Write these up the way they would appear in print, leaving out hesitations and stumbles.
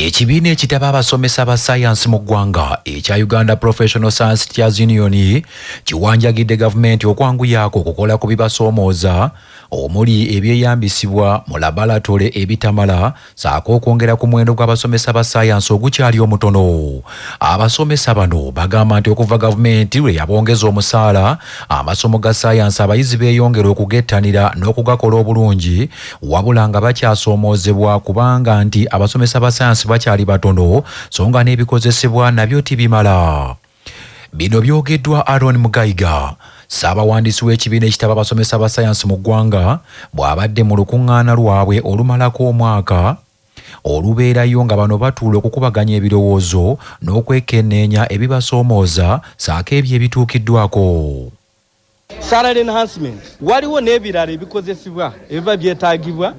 Ekibiina ekitaba abasomesa ba sayansi mu ggwanga ekya Uganda Professional Science Teachers Union kiwanjagidde gavumenti okwanguyaako okukola ku bibasoomooza omuli ebyeyambisibwa mu labalatole ebitamala ssaako okwongera ku muwendo gw'abasomesa ba sayansi ogukyali omutono. Abasomesa bano bagamba nti okuva gavumenti lwe yabongeza omusaala, amasomo ga sayansi abayizi beeyongera okugettanira n'okugakola obulungi wabula nga bakyasoomoozebwa kubanga nti abasomesa ba sayansi bakyali batono so nga n'ebikozesebwa nabyo tibimala. Bino byogeddwa Aaron Mugaiga, ssaabawandiisi w'ekibiina ekitaba abasomesa ba sayansi mu ggwanga bw'abadde mu lukuŋŋaana lwabwe olumalako omwaka olubeerayo nga bano batuula okukubaganya ebirowoozo n'okwekenneenya ebibasoomooza ssaako ebyo ebituukiddwako. Salary enhancement, waliwo n'ebirala ebikozesebwa ebiba byetaagibwa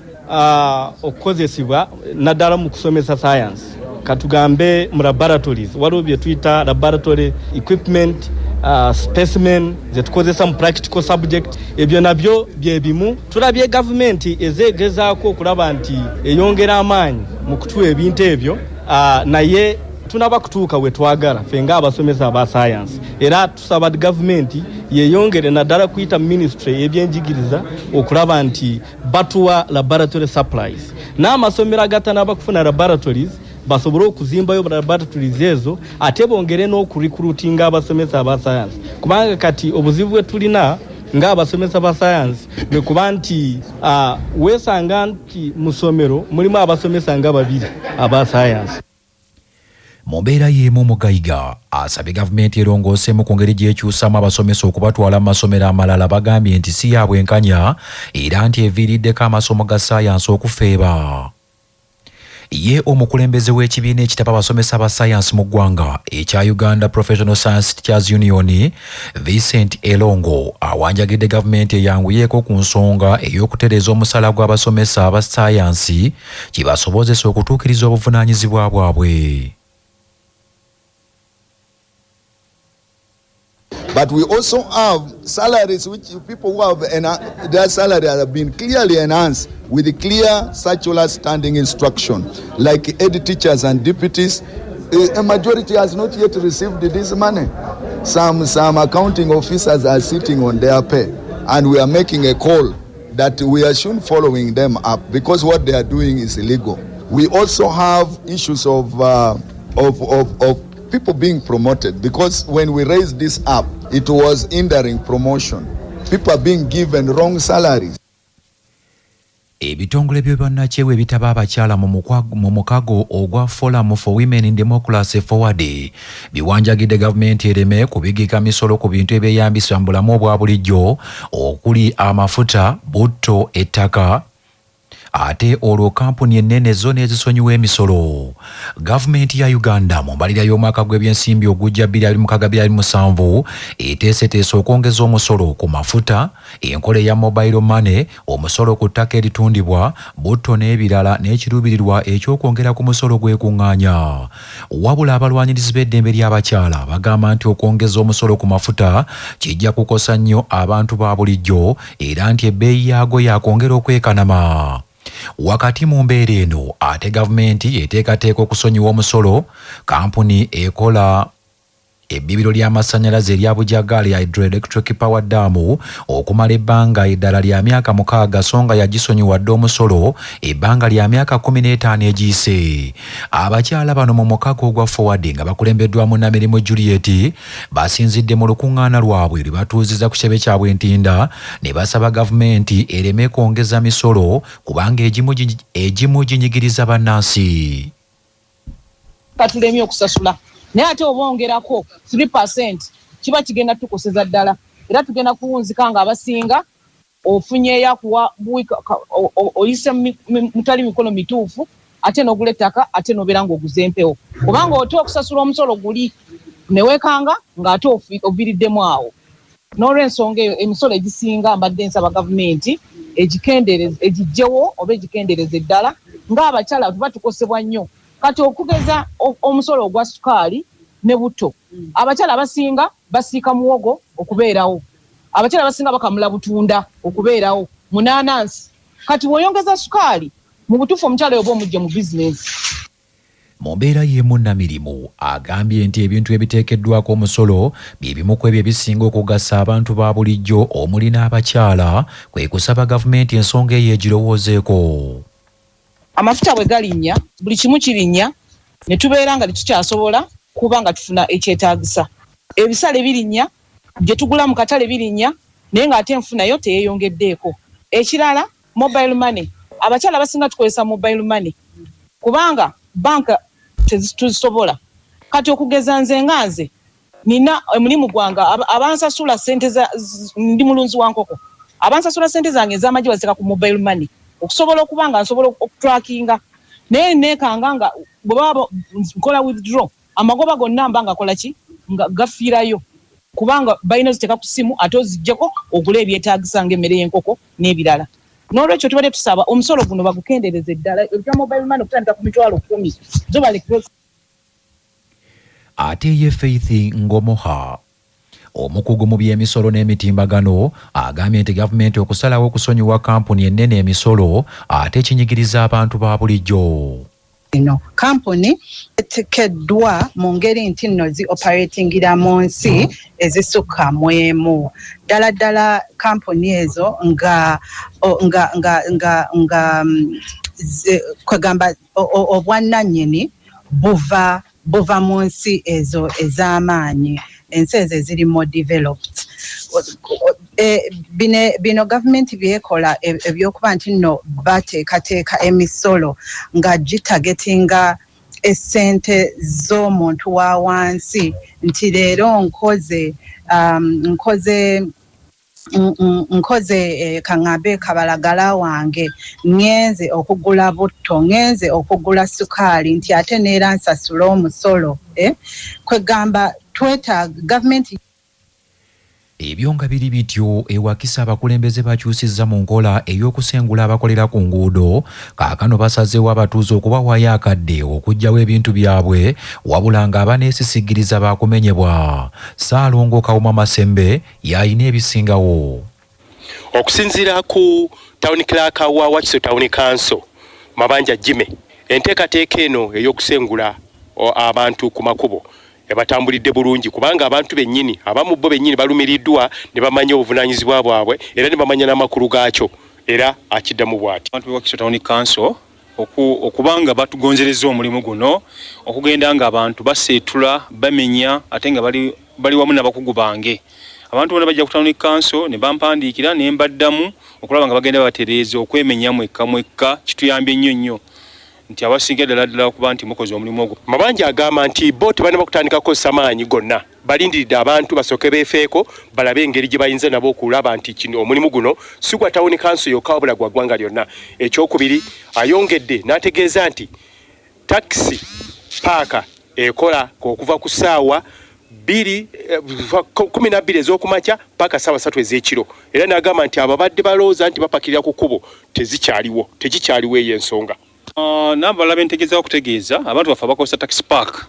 okukozesebwa naddala mu kusomesa science. Katugambe mu laboratories waliwo bye tuyita laboratory equipment, specimen zetukozesa mu practical subject, ebyo nabyo bye bimu. Tulabye gavumenti ezeegezaako okulaba nti eyongera amaanyi mu kutuwa ebintu ebyo, naye tunaba kutuuka we twagala ffe ng'abasomesa aba sayansi, era tusaba gavumenti yeeyongere naddala kuyita minisitule y'ebyenjigiriza okulaba nti batuwa laboratory supplies n'amasomero agatanaba kufuna laboratories basobole okuzimbayo laboratories ezo, ate bongere n'okurecruitinga abasomesa aba sayansi, kubanga kati obuzibu bwe tulina ng'abasomesa ba sayansi bwe kuba nti weesanga nti mu ssomero mulimu abasomesa nga babiri aba sayansi. Mu mbeera y'emu, Mugaiga asabye gavumenti erongooseemu ku ngeri gy'ekyusaamu abasomesa okubatwala mu masomero amalala. Bagambye nti si ya bwenkanya era nti eviiriddeko amasomo ga sayansi okufeeba. Ye omukulembeze w'ekibiina ekitaba abasomesa ba sayansi mu ggwanga ekya Uganda Professional Science Teachers Union, Vincent Elongo, awanjagidde gavumenti eyanguyeeko ku nsonga ey'okutereeza omusaala gw'abasomesa ba sayansi kibasobozesa okutuukiriza obuvunaanyizibwa bwabwe. But we also have salaries which people who have their salary have been clearly enhanced with clear circular standing instruction, like head teachers and deputies. A majority has not yet received this money. Some accounting officers are sitting on their pay, and we are making a call that we are soon following them up because what they are doing is illegal. We also have issues of people being promoted, because when we raised this up, it was hindering promotion. People are being given wrong salaries. Ebitongole by'obwannakyewa ebitaba abakyala mu mukago ogwa Forum for Women in Democracy Forward biwanjagidde gavumenti ereme kubigika misolo ku bintu ebyeyambisibwa mu bulamu obwa bulijjo okuli amafuta, butto, ettaka, ate olwo kampuni ennene zo n'ezisonyiwa emisolo. Gavumenti ya Uganda mu mbalira y'omwaka gw'ebyensimbi ogujja 2026 eteeseteese okwongeza omusolo ku mafuta, enkola eya mobile money, omusolo ku ttaka eritundibwa, butto n'ebirala, n'ekiruubirirwa ekyokwongera ku musolo gwekuŋŋaanya. Wabula abalwanyirizi b'eddembe ly'abakyala bagamba nti okwongeza omusolo ku mafuta kijja kukosa nnyo abantu ba bulijjo era nti ebbeeyi yaago yakwongera okwekanama. Wakati mu mbeera eno, ate gavumenti eteekateeka okusonyiwa omusolo kampuni ekola ebbibiro ly'amasannyalaze erya Bujagali Hydroelectric Power Dam okumala ebbanga eddala lya myaka 6, so nga yagisonyiwa dda omusolo ebbanga lya myaka 15 egiyise. Abakyala bano mu mukago ogwa Forward nga bakulembeddwa munnamirimu Juliet basinzidde mu lukuŋŋaana lwabwe lwe batuuziza ku kitebe kyabwe Ntinda ne basaba gavumenti ereme kwongeza misolo kubanga egimu ginyigiriza bannansi. Katulemye okusasula, naye ate oba ongerako 3% kiba kigenda tukoseza ddala, era tugenda kuwunzika nga abasinga ofunyeeyo akuwa oyise mutali mikono mituufu, ate n'ogula ettaka, ate n'obeera ng'oguza empewo, kubanga ote okusasula omusolo guli neweekanga ng'ate oviiriddemu awo. N'olwensonga eyo, emisolo egisinga mbadde nsaba gavumenti egiggyewo oba egikendeereze eddala, ng'abakyala tuba tukosebwa nnyo. Kati okugeza omusolo ogwa sukaali ne butto, abakyala abasinga basiika muwogo okubeerawo, abakyala abasinga bakamula butunda okubeerawo, munaanansi. Kati bw'oyongeza sukaali, mu butuufu omukyala oba omujje mu bizinensi. Mu mbeera y'emu, Namirimu agambye nti ebintu ebiteekeddwako omusolo bye bimu ku ebyo ebisinga okugasa abantu ba bulijjo omuli n'abakyala, kwe kusaba gavumenti ensonga eyo egirowoozeeko. Amafuta bwe galinnya, buli kimu kirinnya, ne tubeera nga tetukyasobola kuba nga tufuna ekyetaagisa. Ebisale birinnya, bye tugula mu katale birinnya, naye ng'ate enfunayo teyeeyongeddeeko. Ekirala, mobile money. Abakyala abasinga tukozesa mobile money kubanga banka tetuzisobola. Kati okugeza nze nga nze nina omulimu gwange, abansasula sente za, ndi mulunzi wa nkoko, abansasula sente zange ez'amagi baziteeka ku mobile money okusobola okuba nga nsobola okutrackinga, naye neekanga nga bwe baba nkola withdraw, amagoba gonna mba nga kola ki, nga gafiirayo, kubanga balina oziteeka ku ssimu ate oziggyeko ogule ebyetaagisa ng'emmere y'enkoko n'ebirala. N'olwekyo tubadde tusaba omusolo guno bagukendeereze ddala, ebya mobile money okutandika ku 100,000 zo balekere. Ate ye Faith Ngomoha, omukugu mu by'emisolo n'emitimbagano, agambye nti gavumenti okusalawo okusonyiwa kampuni ennene emisolo ate kinyigiriza abantu ba bulijjo. Eno kampuni etekeddwa mu ngeri nti nno zi operatingira mu nsi ezisukka mu emu. Ddala ddala kampuni ezo nga nga nga nga nga kwegamba obwannannyini buva mu nsi ezo ez'amaanyi, ensi ezo eziri more developed. Bino gavumenti byekola ebyokuba nti nno bateekateeka emisolo nga gitargetinga essente z'omuntu wa wansi, nti leero nkoze kaŋŋambe kabalagala wange, ŋŋenze okugula butto, ŋŋenze okugula sukaali, nti ate neera nsasula omusolo. Kwegamba twetaaga gavumenti. Ebyo nga biri bityo, ewakisa abakulembeze bakyusizza mu nkola ey'okusengula abakolera ku nguudo. Kaakano basazeewo abatuuze okubawaayo akadde okuggyawo ebintu byabwe, wabula ng'abaneesisigiriza baakumenyebwa. Ssaalongo Kawuma Masembe y'alina ebisingawo. Okusinziira ku town clerk wa Wakiso Town Council, Mabanja Jime, enteekateeka eno ey'okusengula abantu ku makubo ebatambulidde bulungi, kubanga abantu bennyini, abamu bo bennyini balumiriddwa ne bamanya obuvunaanyizibwa bwabwe era ne bamanya n'amakulu gaakyo. Era akiddamu bw'ati: Abantu b'e Wakiso Town Council okubanga batugonzereza omulimu guno, okugenda nga abantu baseetula, bamenya, ate nga bali wamu n'abakugu bange. Abantu bonna bajja ku town council ne bampandiikira ne mbaddamu okulaba nga bagenda batereeza okwemenya mwekka mwekka. Kituyambye nnyo nnyo nti abasinga ddala ddala okuba nti mukoze omulimu ogwo. Mabanja agamba nti bo tebalina kutandika kukozesa maanyi gonna, balindiridde abantu basooke beefeeko, balabe engeri gye bayinza nabo okulaba nti kino omulimu guno si gwa town council yokka, wabula gwa ggwanga lyonna. Ekyokubiri, ayongedde n'ategeeza nti takisi paaka ekola okuva ku ssaawa 12 ez'okumakya paka ssaawa 3 ez'ekiro, era n'agamba nti ababadde balowooza nti bapakirira ku kkubo tezikyaliwo, tekikyaliwo eyo ensonga. N'abalala bentegezaako okutegeeza abantu baffe abakozesa taxi park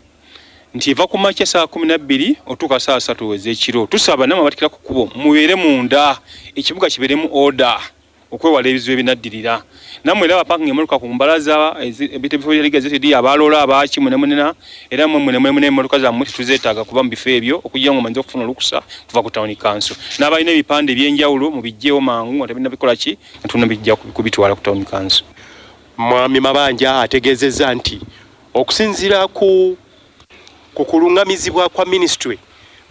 nti eva ku makya 12:00 otuuka 3:00 ez'ekiro. Tusaba nammwe abatikira ku kkubo mubeere munda, ekibuga kibeeremu order okwewala ebizibu ebinaddirira. Nammwe era abapakinga emmotoka ku mbalaza, ebifo bya gazetted, abalola abaaki mune munena, era mmwe mune mune emmotoka zammwe tetuzeetaaga kuba mu bifo ebyo okugira ngo muyinza okufuna olukusa kuva ku town council. N'abalina ebipande ebyenjawulo mubiggyewo mangu nga tebinnabikola ki, nga tunnabijja kubitwala ku town council. Mwami Mabanja ategeezezza nti okusinziira ku kuluŋŋamizibwa kwa minisitule,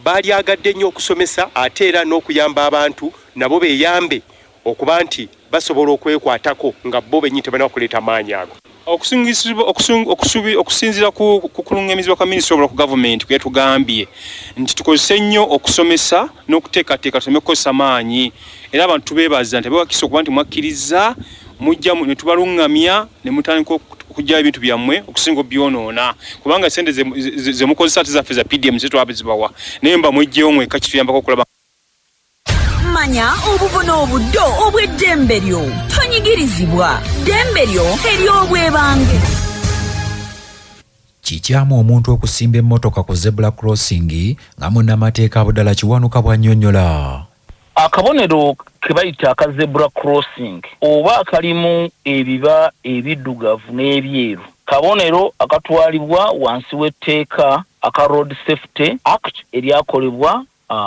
baalyagadde nnyo okusomesa ate era n'okuyamba abantu nabo beeyambe okuba nti basobola okwekwatako nga bo bennyini tebalina kuleeta maanyi ago. Okusinziira ku kuluŋŋamizibwa kwa minisitule obula ku gavumenti kwe tugambye nti tukozese nnyo okusomesa n'okuteekateeka, tuleme kukozesa maanyi. Era abantu tubeebaza nti abewakisa okuba nti mwakkiriza mujja ne tubaluŋŋamya ne mutandika okuggyayo ebintu byammwe okusinga obyonoona, kubanga sente ze mukozesa ate zaffe za PDM ze twazibawa, naye mba mweggyewo mwekka kituyambako okulaba. Manya obuvo n'obuddo obw'eddembe lyo, tonyigirizibwa, ddembe lyo ery'obwebange. Kikyamu omuntu okusimba emmotoka ku zebra crossing, nga munnamateeka Abudala Kiwanuka bw'annyonnyola. Akabonero ke bayita aka zebra crossing oba akalimu ebiba ebiddugavu n'ebyeru. Kabonero akatwalibwa wansi w'etteeka aka Road Safety Act eryakolebwa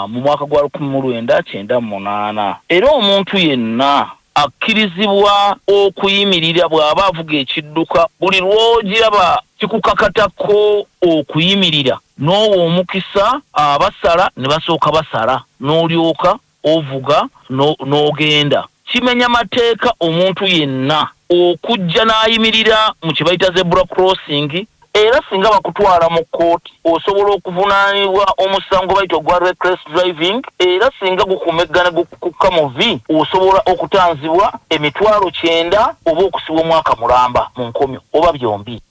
mu mwaka gwa 1998. Era omuntu yenna akkirizibwa okuyimirira bw'aba avuga ekidduka, buli lw'ogiraba kikukakatako okuyimirira n'owa omukisa abasala ne basooka basala n'olyoka ovuga n'ogenda. Kimenya mateeka omuntu yenna okujja n'ayimirira mu kye bayita zebra crossing. Era singa bakutwala mu kkooti osobola okuvunaanibwa omusango bayita ogwa reckless driving, era singa gukumegga ne gukukka mu vi osobola okutanzibwa 900,000 oba okusibwa omwaka mulamba mu nkomyo oba byombi.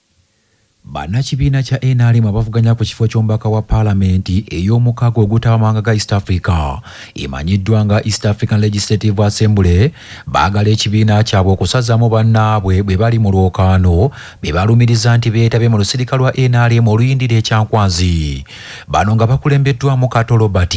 Bannakibiina kya NRM abavuganya ku kifo ky'omubaka wa paalamenti ey'omukago ogutaba amawanga ga East Africa emanyiddwa nga East African Legislative Assembly baagala ekibiina kyabwe okusazaamu bannaabwe bwe bali mu lwokaano be balumiriza nti beetabye mu lusirika lwa NRM oluyindira ekyankwanzi. Bano nga bakulembeddwamu Kato Robert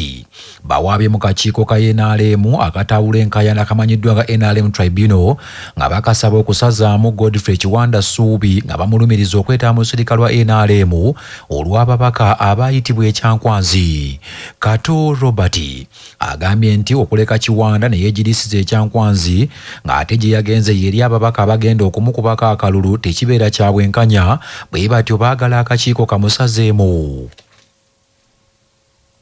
bawaabye mu kakiiko ka NRM akatawula enkaayana akamanyiddwa nga NRM Tribunal nga bakasaba okusazaamu Godfrey Kiwanda Ssuubi nga bamulumiriza okwetaba mu lusirika lwa NRM olw'ababaka abaayitibwa ekyankwanzi. Kato Robert agambye nti okuleka Kiwanda ne yeegirisiza ekyankwanzi ng'ate gye yagenze yeri ababaka abagenda okumukubako akalulu tekibeera kya bwenkanya, bwe batyo baagala akakiiko kamusazeemu.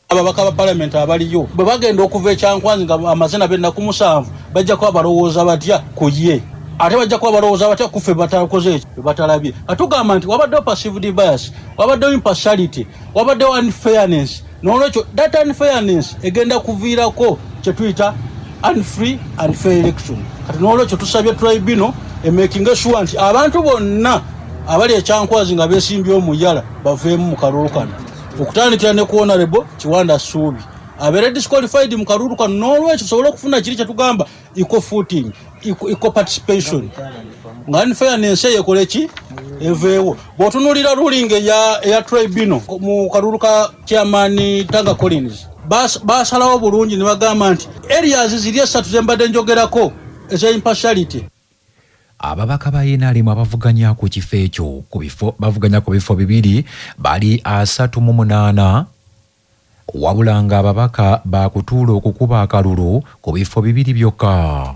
Ababaka ba palamenti abaliyo bwe bagenda okuva ekyankwanzi nga amazina b'ennaku 7 bajja kuba balowooza batya ku ye, ate bajja kuba balowooza batya ku ffe batakoze ekyo batalabye. Atugamba nti wabaddewo perceived bias, wabaddewo impartiality, wabaddewo unfairness. N'olwekyo that unfairness egenda kuviirako kye tuyita unfree and fair election. Kati n'olwekyo tusabye tribunal emakinga sure nti abantu bonna abali ekyankwanzi nga beesimbye omuyala baveemu mu kalulu kano, okutandikira ne ku Honorable Kiwanda Ssuubi abeere disqualified mu kalulu kano. N'olwekyo tusobole okufuna kiri kye tugamba equal footing, equal participation, nga unfairness eyo ekole ki eveewo. Bw'otunuulira ruling eya tribunal mu kalulu ka chairman Tanga Collins, basalawo bulungi ne bagamba nti areas ziri esatu ze mbadde njogerako eza impartiality. Ababaka ba NRM abavuganya ku kifo ekyo ku bifo bavuganya ku bifo bibiri bali 38, wabula nga ababaka bakutuula okukuba akalulu ku bifo bibiri byokka.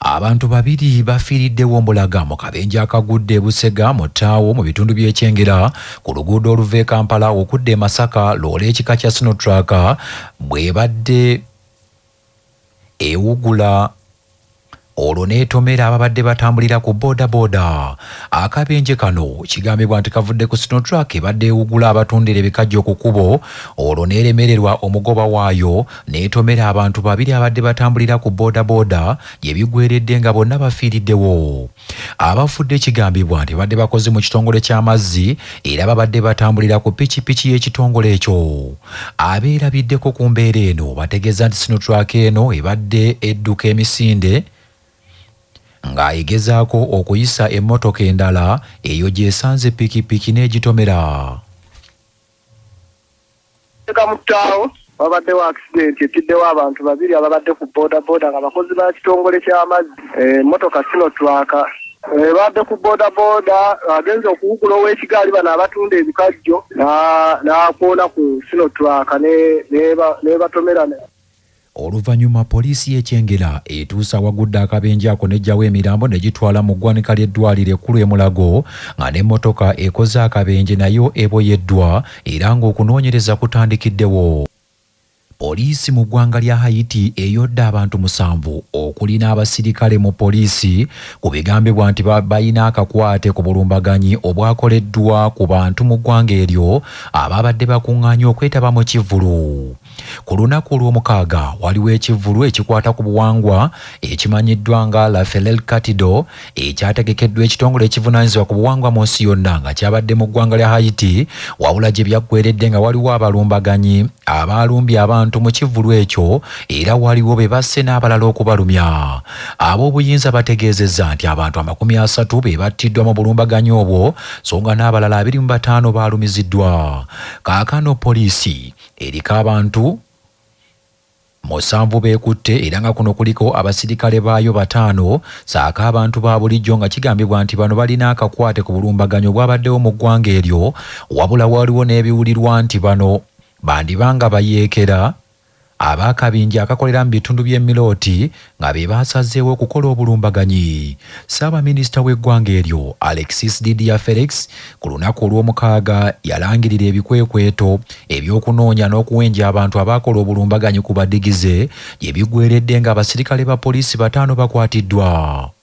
Abantu babiri bafiiriddewo mbulaga mu kabenje akagudde e Busega mu ttaawo mu bitundu by'Ekyengera ku luguudo oluva e Kampala okudda e Masaka, loole ekika kya Sinotruck bw'ebadde ewugula olwo n'etomera ababadde batambulira ku boodabooda. Akabenje kano kigambibwa nti kavudde ku Sinotruck ebadde ewugula abatundira ebikajjo ku kkubo olwo n'eremererwa omugoba waayo n'etomera abantu babiri abadde batambulira ku boodabooda gye bigweredde nga bonna bafiiriddewo. Abafudde kigambibwa nti babadde bakozi mu kitongole ky'amazzi era babadde batambulira ku pikipiki y'ekitongole ekyo. Abeerabiddeko ku mbeera eno bategeeza nti Sinotruck eno ebadde edduka emisinde nga egezaako okuyisa emmotoka endala eyo gy'esanze pikipiki n'egitomera. Mutaawo wabaddewo accident etiddewo abantu babiri ababadde ku boodabooda nga bakozi ba kitongole ky'amazzi. Emmotoka Sinotruck ebadde ku boodabooda, agenze okuwugula ow'ekigaali bano abatunda ebikajjo n'akoona ku Sinotruck n'ebatomera. Oluvannyuma poliisi y'Ekyengera etuusa awagudde akabenje ako n'eggyawo emirambo ne gitwala mu ggwanika ly'eddwaliro ekkulu e Mulago, nga n'emmotoka ekoze akabenje nayo eboyeddwa era ng'okunoonyereza kutandikiddewo. Poliisi mu ggwanga lya Haiti eyodde abantu 7 okuli n'abasirikale mu poliisi ku bigambibwa nti balina akakwate ku bulumbaganyi obwakoleddwa ku bantu mu ggwanga eryo ababadde bakuŋŋaanye okwetaba mu kivvulu. Ku lunaku olw'omukaaga waliwo ekivvulu ekikwata ku buwangwa ekimanyiddwa nga La Felel Katido ekyategekeddwa ekitongole ekivunaanyizibwa ku buwangwa mu nsi yonna nga kyabadde mu ggwanga lya Haiti, wabula gye byaggweredde nga waliwo abalumbaganyi abaalumbye abantu mu kivvulu ekyo era waliwo be basse n'abalala okubalumya. Ab'obuyinza bategeezezza nti abantu 30 be battiddwa mu bulumbaganyi obwo so nga n'abalala 25 baalumiziddwa. Kaakano poliisi eriko abantu Musanvu beekutte era nga kuno kuliko abasirikale baayo 5 ssaako abantu ba bulijjo nga kigambibwa nti bano balina akakwate ku bulumbaganyi obwabaddewo mu ggwanga eryo. Wabula waliwo n'ebiwulirwa nti bano bandibanga bayeekera ab'akabinja akakolera mu bitundu by'e Milooti nga be baasazeewo okukola obulumbaganyi. Ssaabaminisita w'eggwanga eryo Alexis Didier Felix ku lunaku olw'omukaaga yalangirira ebikwekweto eby'okunoonya n'okuwenja abantu abaakola obulumbaganyi ku badigize gye biggweeredde ng'abasirikale ba poliisi 5 bakwatiddwa.